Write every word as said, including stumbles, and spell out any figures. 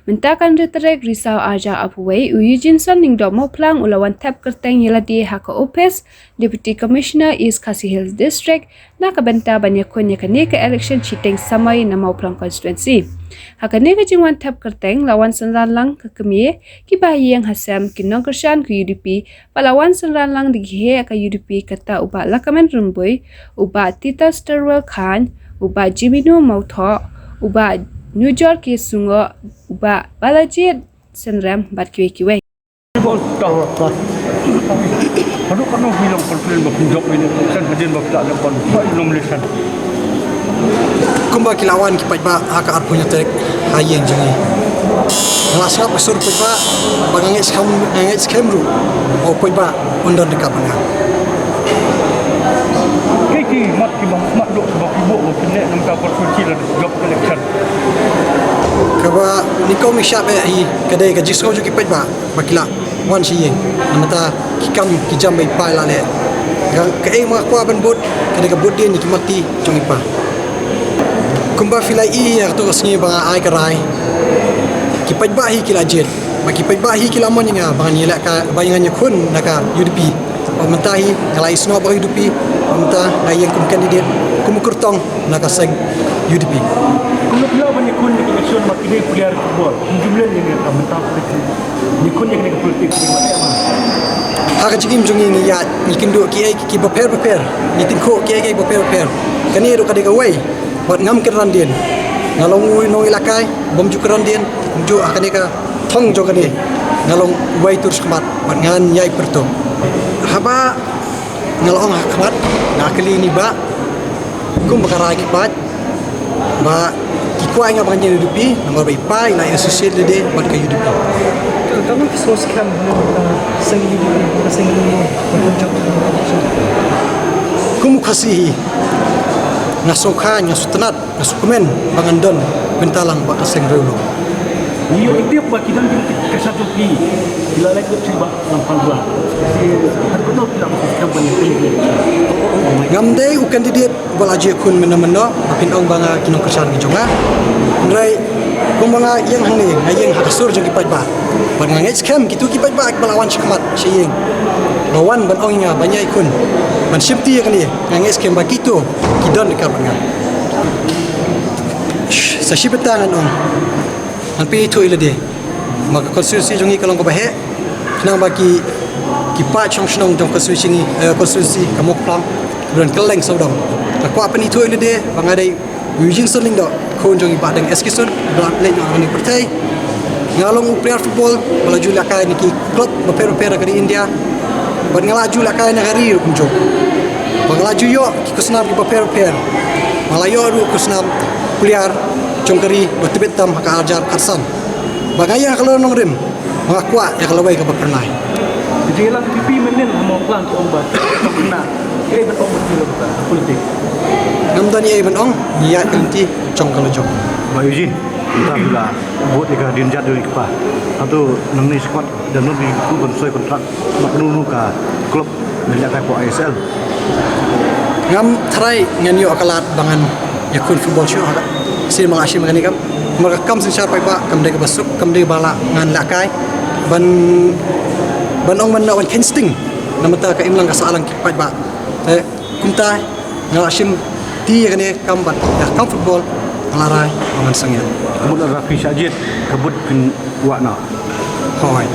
Mynta ka hynriew tarik Risaw arhajar arphew wei, u Eugene Sonling Dohmawphlang u la wan thep kyrteng ïa lade ha ka ophis Deputy Commissioner East Khasi Hills District na ka bynta ban ïakhun ïa kane ka election shiteng samoi na Mawphlang constituency. Ha kane ka jingwan thep kyrteng la wan synran lang ka kmie, ki bahaïing hasem, ki nongkyrshan ka U D P, bad la wan synran lang da ki heh ka U D P kata u Bah Lakamen Rymbui, u Bah Titus Terwell Chyne, u Bah Jemino Mawthoh, u Bah Nujor K Sungoh, u Bah Balajied Synrem bad kiwei kiwei. Bol tang. Haduh katno phi long confident ba phin jop ïa ka election hadien ba phi la leh ban fight nomination? Kumba ki la wan ki paidbah ha ka arphew hynñiew tarik ha ïing jong ngi, nga la sngap ka sur paidbah ba nga ngeit skhem, nga ngeit skhem ruh ba u paidbah un don ryngkat bad nga. Kaei ki mat kiba mat duh kiba phi buh ba phin leh na ka bynta constituency lada jop election? Kaba nyngkong ngi shah beh hi ka dei ka jingsngew jong ki paidbah ba ki la wan sha ïing namar ki kam ki jam ba i pa i la leh. Ka, kaei ba nga kwah ban bud ka dei ka bud dien ïa ki mati jong i pa. Kumba phi la ïohi ïa kato ka sngi ba nga ai ka rai, ki paidbah hi ki la jied, ba ki paidbah hi ki la mon ïa nga ba ngan ïaleh ka, ba ngan ïakhun na ka U D P. Bad mynta hi nga la ïasnoh bad ka U D P, bad mynta nga ïeng kum candidate, kum u kyrtong na ka seng U D P. Kumno phi lah ban ïakhun na ka election ba ki dei player football? Kum jumlen ïa nga ka mental politics. Ïakhun ïa kane ka politics ïa nga. Ha ka jingim jong ngi ngi ïaid, ngi kynduh kiei kiei bapher bapher, ngi tyngkhuh kiei kiei bapher bapher. Kane ruh ka dei kawei. Bad ngam kynran dien. Nga long u nongïalehkai bym ju kynran dien, bym ju ha kane ka thong jong kane. Nga long uwei tur shakhmat bad ngan ïai pyrto. Haba nga la ong ha khmat, nga kylli ïa i bah kum ba ka rai ki paid ba ki kwah ïa nga ba ngan ïeng U D P, namar ba i pa i la associate lade bad ka U D P. Katno ki source kam ha ka seng U D P, ka seng U D P. Kum u Khasi hi nga sngewkha, nga sngewtynnat, nga sngewkmen ba ngan don bynta lang bad ka seng Riewlum. Ngi ïohi tip ba ki don ki kyrshan jong phi ki la leit lut sha i bah Lamphang Dua. Ki, ha kano phi la ïohi skhem ba ngi phi. Ngam dei u candidate ba la ju ïakhun mynno mynno ba phin ong ba nga ki nongkyrshan ki jong nga. Hynrei kumba nga ïeng hangne nga ïeng ha ka sur jong ki paidbah. Bad nga ngeit skhem kito ki paidbah kiba la wan shakhmat sha ïing, ba wan ban ong ïa nga ban ïakhun, ban shimti ïa kane, nga ngeit skhem ba kito ki don ryngkat bad nga. Sa shi bynta ngan ong, ngan pynithuh ïa lade ba ka constituency jong ngi ka long kaba heh, khnang ba ki, ki paid shong shnong jong constituency ngi, eh, constituency ka Mawphlang, ki don kylleng sawdong. Nga kwah pynithuh ïa lade ba nga dei u Eugene Sonling Doh, khun jong i bah Deng S K Sun, ba la leit noh na kane ka pyrthei. Nga long u player football ba la ju lehkai na ki club bapher bapher ha ka ri India. Bad nga la ju lehkai na ka ri ruh kumjuh. Bad nga la ju ïoh ki khusnam kiba pher bapher. Nga la ïoh ruh khusnam player jong ka ri ba tbit tam ha ka arhajar khatsan. Bad nga ïeng ha ka la nongrim. Nga kwah ïa ka lawei kaba phyrnai. Ka jingïalang VPP mynnin ha Mawphlang ki ong ba ka phyrnai. Kaei ban ong ba ki la buta politik? Ngam don ei ban ong, ngi ïaid ka lynti jong ka la jong. Bah Eugene, mynta phi la bud ïa ka dienjat jong i kpa. Hato nangne shakhmat da don ki ban soi kontrak bad kano kano ka klub ban ïalehkai hapoh I S L? Ngam tharai ngan ïoh ka lad ba ngan ïakhun football shuh ha ka sien ba nga la shim kane ka kam. Namar ka kam synshar paidbah kam dei kaba suk, kam dei ba la ngan lehkai ban, ban ong ban, ban kheiñ sting. Namar ka imlang ka sahlang ki paidbah. Te kumta nga la shimti ïa kane ka kam bad ïa ka kam football nga la rai ba ngan sangeh. Ka mut lada phi shah jied ka vote phin wad noh? Hooid.